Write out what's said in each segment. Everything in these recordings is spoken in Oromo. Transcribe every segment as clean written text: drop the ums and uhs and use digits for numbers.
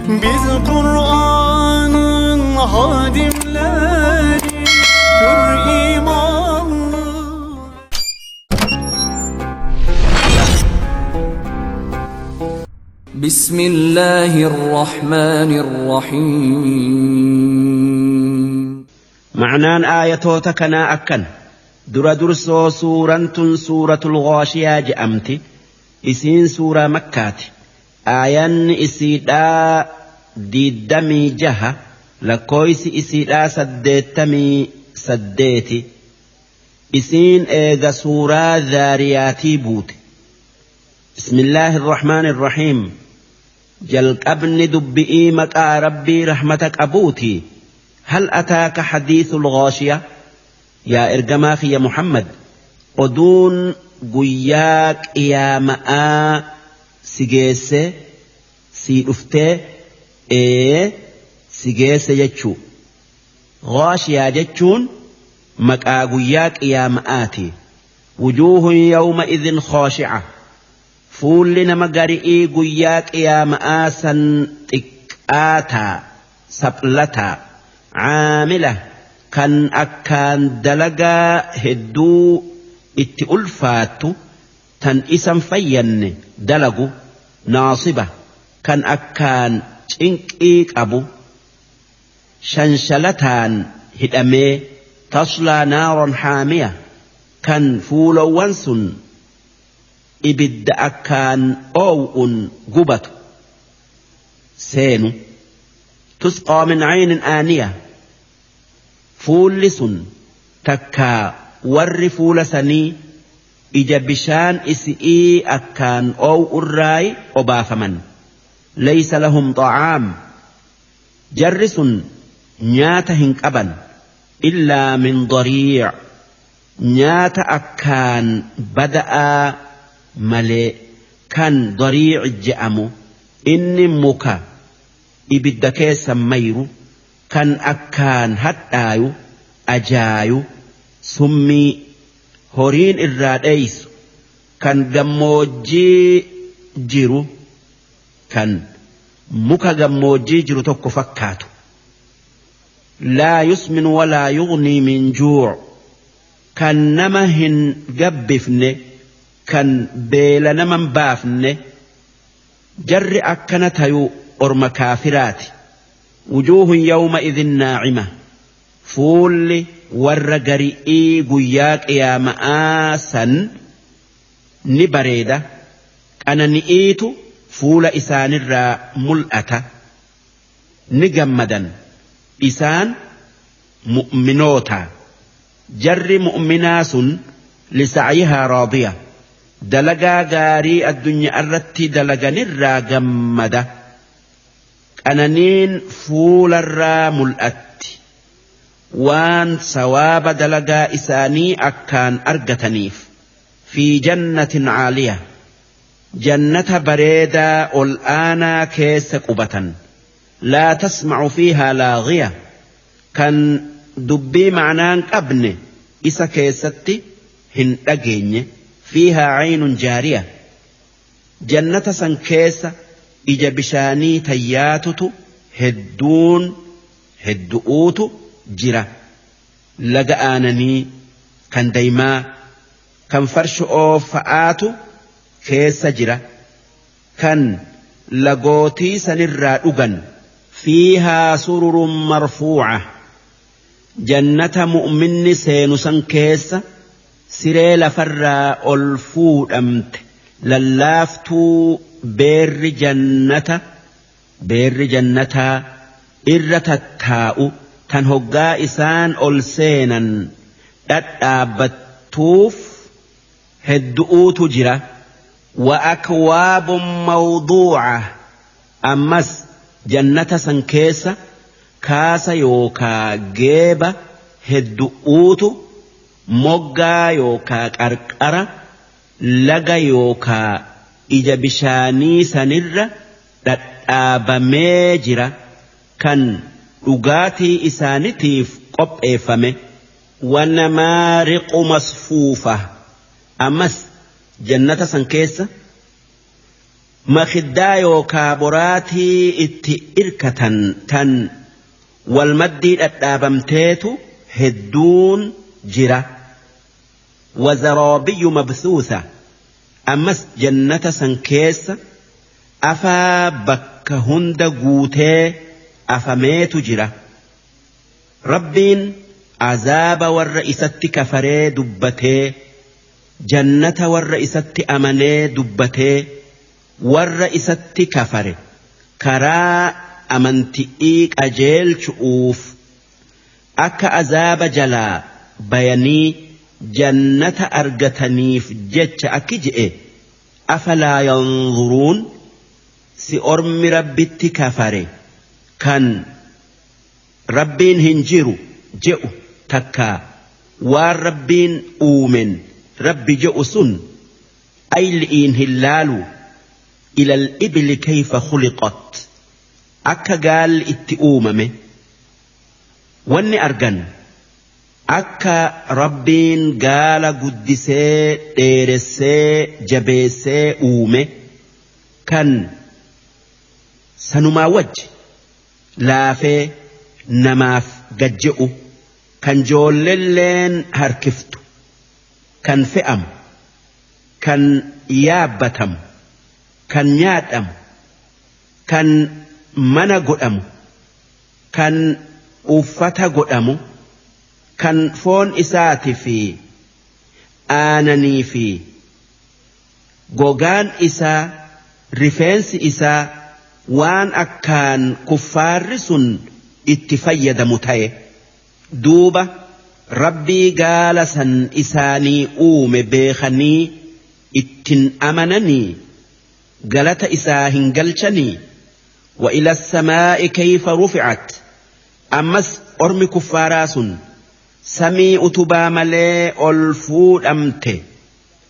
Biz Kur'an'ın hadimleri, hür imanlı. بسم الله الرحمن الرحيم. Ma'naan aayatoota kanaa akkan dura dursoo suuraan tun suuratul ghaashiyaa je'amti. Isiin suuraa makkaati. Aayanni isiidhaa 26, lakkooysi isiidhaa 88. Isiin eega suuraa zaariyaatii buute. Bismillaahi irrahmaani irrahiim. Jalqabni dubbi'ii maqaa rabbii rahmata qabuuti. Hal ataaka hadiisul ghaashiya, yaa ergamaa kiyya Muhammad, oduun guyyaa qiyaama'aa si geesse sii dhuftee? Ee, si geesse jechuu. Ghaashiyaa jechuun maqaa guyyaa qiyaama'aati. Wujuuhun yawma idhin khaashi'a, fuulli nama gari'ii guyyaa qiyaama'aa san xiqqaataa saphlataa, caamila kan akkaan dalagaa hedduu itti ulfaattu tan isan fayyanne dalagu, naasiba kan akkaan cinqii qabu, shanshalataan hidhamee, taslaa naaran haamiya, kan fuulowwan sun ibidda akkaan oow'un gubatu seenu, tusqaa min caynin aaniya, fuulli sun takkaa warri fuula sanii ija bishaan isi'ii akkaan oow'urraayi obaafaman. Laysa lahum xa'aam, jarri sun nyaata hin qaban, illaa min dariic, nyaata akkaan bada'aa malee, kan dariic je'amu. Inni muka ibidda keessa mayru kan akkaan hadhaayu, ajaayu, summii horiin irraa dheeysu, kan gammoojjii jiru, kan muka gammoojjii jiru tokko fakkaatu. Laa yusmin walaa yughnii min juu', kan nama hin gabbifne, kan beela nama hin baafne. Jarri akkana tayu orma kaafiraati. Wujuuhun yawma idhin naa'ima, fuulli warra gari'ii guyyaa qiyaama'aa san ni bareeda, qanani'iitu fuula isaanirraa mul'ata, ni gammadan. Isaan mu'minoota. Jarri mu'minaa sun lisa'yihaa raadiya, dalagaa gaarii addunyaarratti dalaganirraa gammada, qananiin fuularraa mul'atti waan sawaaba dalagaa isaanii akkaan argataniif. Fi jannatin caaliya, jannata bareedaa ol aanaa keessa qubatan. Laa tasma'u fiihaa laaghiya, kan dubbii ma'naan qabne isa keessatti hin dhageenye. Fiihaa caynun jaariya, jannata san keessa ija bishaanii tayyaatutu hedduun heddu'uutu jira, laga aananii, kan daymaa, kan farsho'oo fa'aatu keessa jira, kan lagootii sanirraa dhugan. Fiihaa sururun marfuu'a, jannata mu'minni seenu san keessa siree lafarraa ol fuudhamte lallaaftuu beerri jannata beerri jannataa irra tattaa'u, tan hoggaa isaan ol seenan dhadhaabbattuuf heddu'uutu jira. Wa akwaabun mawduu'a, ammas jannata san keessa kaasa yookaa geeba heddu'uutu moggaa yookaa qarqara laga yookaa ija bishaanii sanirra dhadhaabamee jira, kan dhugaatii isaanitiif qopheeffame. Wanamaariqu masfuufa, ammas jannata san keessa Makiddaa yookaa boraatii itti irkatan tan walmaddii dhadhaabamteetu hedduun jira. Wazaraabiyyu mabsuusa ammas jannata san keessa afaa bakka hunda guutee afameetu jira. Rabbiin azaaba warra isatti kafaree dubbatee jannata warra isatti amanee dubbatee warra isatti kafare karaa amanti'ii qajeelchu'uuf akka azaaba jalaa bayanii jannata argataniif jecha akki je'e afalaa yanzuruun si ormi rabbitti kafare kan rabbiin hin jiru je'u takkaa waan rabbiin uumen rabbi je'u sun ayli'iin hin laalu ilal ibli kayfa khuliqat akka gaalli itti uumame wanni argan akka rabbiin gaala guddisee dheeressee jabeessee uume kan sanumaa wajji laafee namaaf gajje'u kan joollelleen harkiftu kan fe'amu kan yaabbatamu kan nyaadhamu kan mana godhamu kan uffata godhamu kan foon isaati fi aananii fi gogaan isaa rifeensi isaa waan akkaan kuffaarri sun itti fayyadamu ta'e duuba rabbii gaala san isaanii uume beekanii ittin amananii galata isaa hin galchanii. Wa ila samaa'i kayfa rufi'at ammas ormi kuffaaraa sun samii utubaa malee ol fuudhamte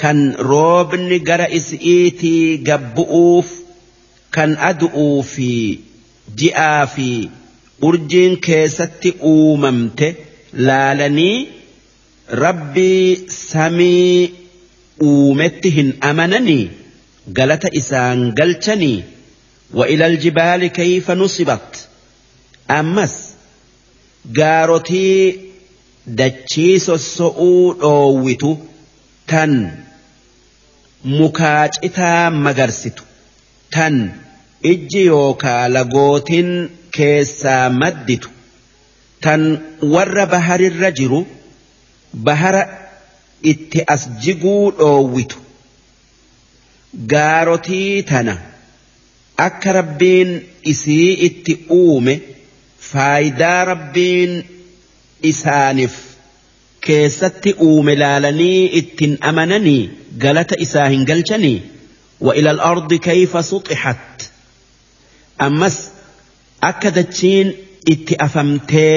kan roobni gara isi'iitii gabbu'uuf kan adu'uu fi ji'aa fi urjiin keessatti uumamte laalanii rabbii samii uumetti hin amananii galata isaan galchanii. Wa ilal jibaali kayfa nusibat ammas gaarotii dachii sosso'uu dhoowwitu tan mukaa citaa magarsitu tan ijji yookaa lagootin keessaa madditu tan warra baharirra jiru bahara itti as jiguu dhoowwitu gaarotii tana akka rabbiin isii itti uume faayidaa rabbiin isaaniif keessatti uume laalanii ittiin amananii galata isaa hin galchanii. Wa ilal ardi kayfa suxixat ammas akka dachiin itti afamtee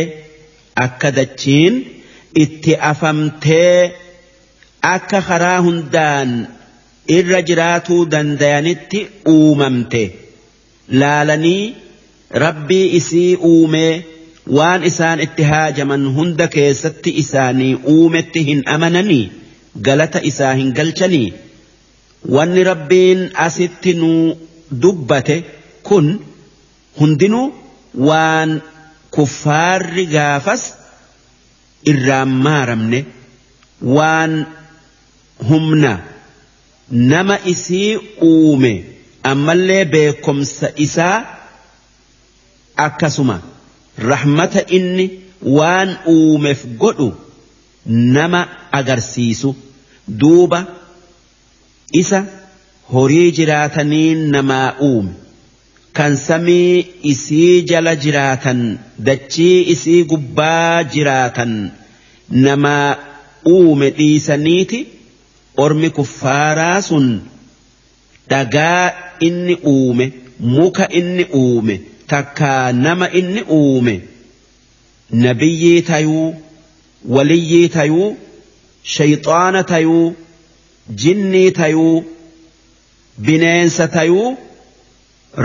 akka dachiin itti afamtee akka karaa hundaan irra jiraatuu dandayanitti uumamte laalanii rabbii isii uumee waan isaan itti haajaman hunda keessatti isaanii uumetti hin amananii galata isaa hin galchanii. Wanni rabbiin asitti nuu dubbate kun hundinuu waan kuffaarri gaafas irraan maaramne waan humna nama isii uume ammallee beekomsa isaa akkasuma rahmata inni waan uumeef godhu nama agarsiisu duuba isa horii jiraataniin namaa uume kan samii isii jala jiraatan dachii isii gubbaa jiraatan namaa uume dhiisaniiti ormi kuffaaraa sun dhagaa inni uume muka inni uume takkaa nama inni uume nabiyyii tayuu waliyyii tayuu shayxaana tayuu jinnii tayuu bineensa tayuu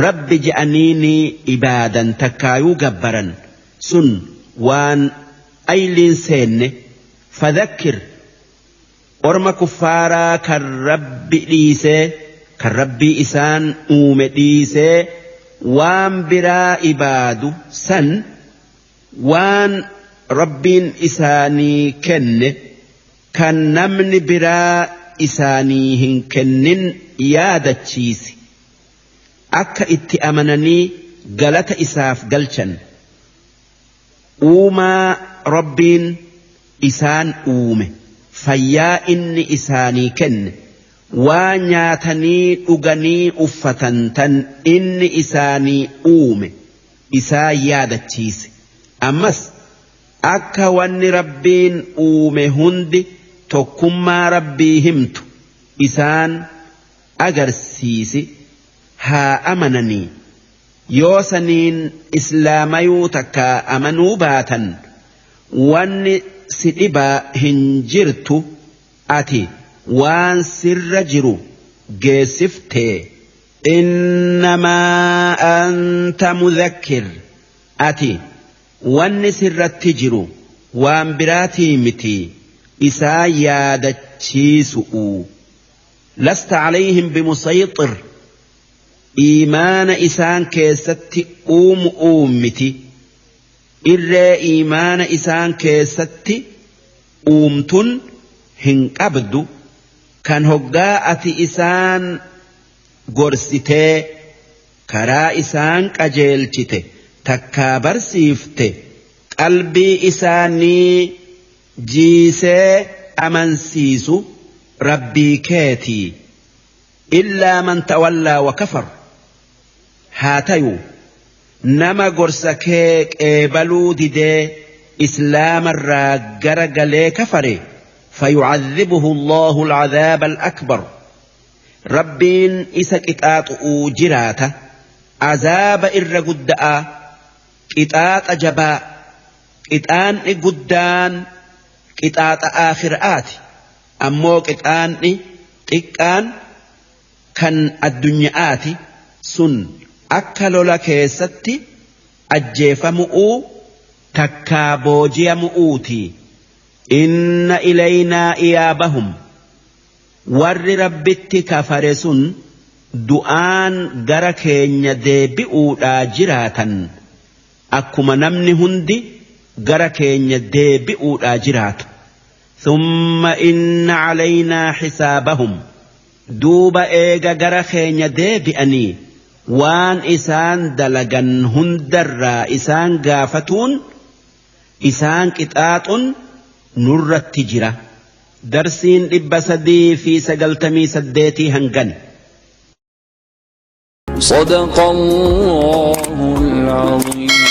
rabbi je'anii ibaadan takkaayuu gabbaran sun waan ayliin seenne. Fadhakkir orma kuffaaraa kan rabbi dhiisee Kan Rabbii isaan uume dhiisee waan biraa ibaadu san waan Rabbiin isaanii kenne kan namni biraa isaanii hin kennin yaadachiisi akka itti amananii galata isaaf galchan uumaa Rabbiin isaan uume fayyaa inni isaanii kenne waan nyaatanii dhuganii uffatan tan inni isaanii uume isaan yaadachiise ammas akka wanni Rabbiin uume hundi tokkummaa Rabbii himtu isaan agarsiisi haa amananii yoo saniin islaamayuu takka amanuu baatan wanni si dhibaa hin jirtu ati waan sirra jiru geessiftee innamaa anta mudhakkir ati wanni sirratti jiru waan biraatii miti isaa yaadachiisu'u lasta calayhim bimusayxir iimaana isaan keessatti uumu'uu miti irree iimaana isaan keessatti uumtun hin qabdu kan hoggaa ati isaan gorsitee karaa isaan qajeelchite takkaa barsiifte qalbii isaanii jiisee amansiisu Rabbii keetii illaa man tawallaa wa kafar haa tayuu nama gorsa kee qeebaluu didee islaamarraa gara galee kafare فيعذبه الله العذاب الأكبر ربين إسا قطاط جراته عذاب إر قدأ قطاط جبا قطان قدان قطاط آخرآت أمو قطان xiqqaan kan addunyaati sun akka lola keessatti ajjeefamu'uu takkaa booji'amu'uuti. Inna ilaynaa iyaabahum warri Rabbitti kafare sun du'aan gara keenya deebi'uudhaa jiraatan akkuma namni hundi gara keenya deebi'uudhaa jiraatu. Thumma inna calaynaa xisaabahum duuba eega gara keenya deebi'anii waan isaan dalagan hundarraa isaan gaafatuun isaan qixaaxuun nurratti jira. Darsiin 398 hangan. صدق الله العظيم.